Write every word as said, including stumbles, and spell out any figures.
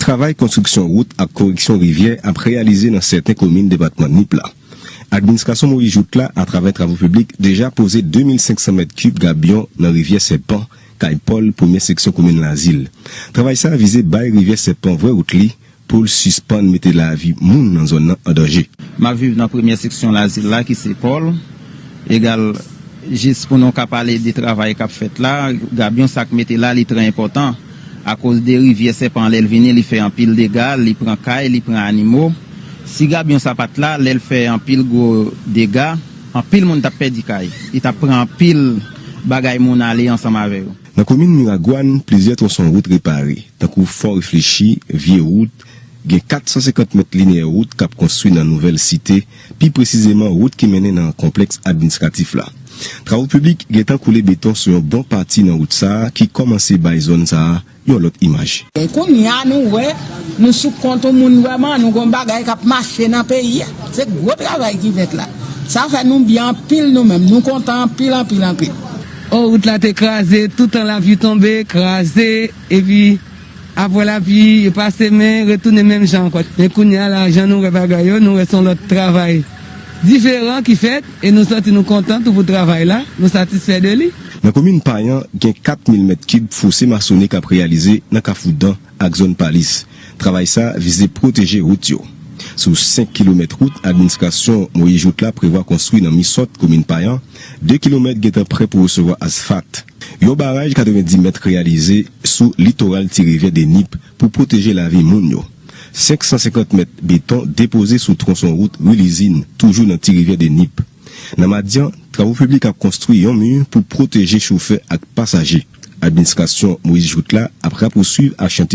Travay konstriksyon wout ak koreksyon rivyè ap reyalize nan sèten komin depatman Nip la. Administrasyon Moïse Jouthe la, atravè travo piblik, deja poze de mil senk san mèt kib gabyon nan rivyè Sèpan, kay Pòl, premyè seksyon komin Lazil. Travay sa a vize bay rivyè Sèpan vrè wout li, pou l sispann mete lavi moun nan zòn nan an danje. M ap viv nan premyè seksyon Lazil la, ki se Pòl. Egal, jis pou nou ka pale de travay k ap fèt la, gabyon sa k mete la, li trè enpòtan. Akoz de rivyè Sèpan, lè l vini, li fè anpil dega, li pran kay, li pran animo. Si gabyon sa pa t la, lè l fè anpil gwo dega, anpil moun t ap pèdi kay. Li t ap pran anpil bagay moun ale ansanm avè yo. Nan komin Miragwàn, plizyè twonson wout repare, tankou Fò Reflechi, Vye Wout, gen kat san senkant mèt linyè wout k ap konstwi nan Nouvèl Site, pi presizeman wout ki mennen nan konplèks administratif la. Travo piblik gentan koule beton sou yon bon pati nan wout sa a ki kòmanse bay zòn sa a yon lòt imaj. E kounye a nou wè, nou sou kont yon moun vrèman, nou gon bagay k ap mache nan peyi a. Se gwo travay ki fèt la. Sa fè nou byen anpil nou menm, nou kontan anpil, anpil, anpil. O, wout la te kraze, tout an lapli tonbe, kraze, epi apre lapli, yo pa semen, retounen menm jan ankò. Men kounye a la, jan nou wè bagay yo, nou wè se yon lòt travay diferan ki fèt, e nou santi nou kontan tou pou travay la, nou satisfè de li. Nan komin Payan, gen kat mil mèt kib fose masone k ap reyalize nan Kafou Dan ak zòn Palis. Travay sa vize pwoteje wout yo. Sou senk kilomèt wout, administrasyon Moïse Jouthe la prevwa konstwi nan Misòt, komin Payan, de kilomèt gentan prè pou resevwa asfat. Yon baraj katrevenndis mèt reyalize sou litoral Ti Rivyè de Nip pou pwoteje lavi moun yo. Senk san senkant mèt beton depoze sou twonson wout Ri Lizin, toujou nan Ti Rivyè de Nip. Nan Madyan, travo piblik ap konstwi yon mi pou pwoteje chofè ak pasaje. Administrasyon Moïse Jouthe la ap rapousuiv ak chantye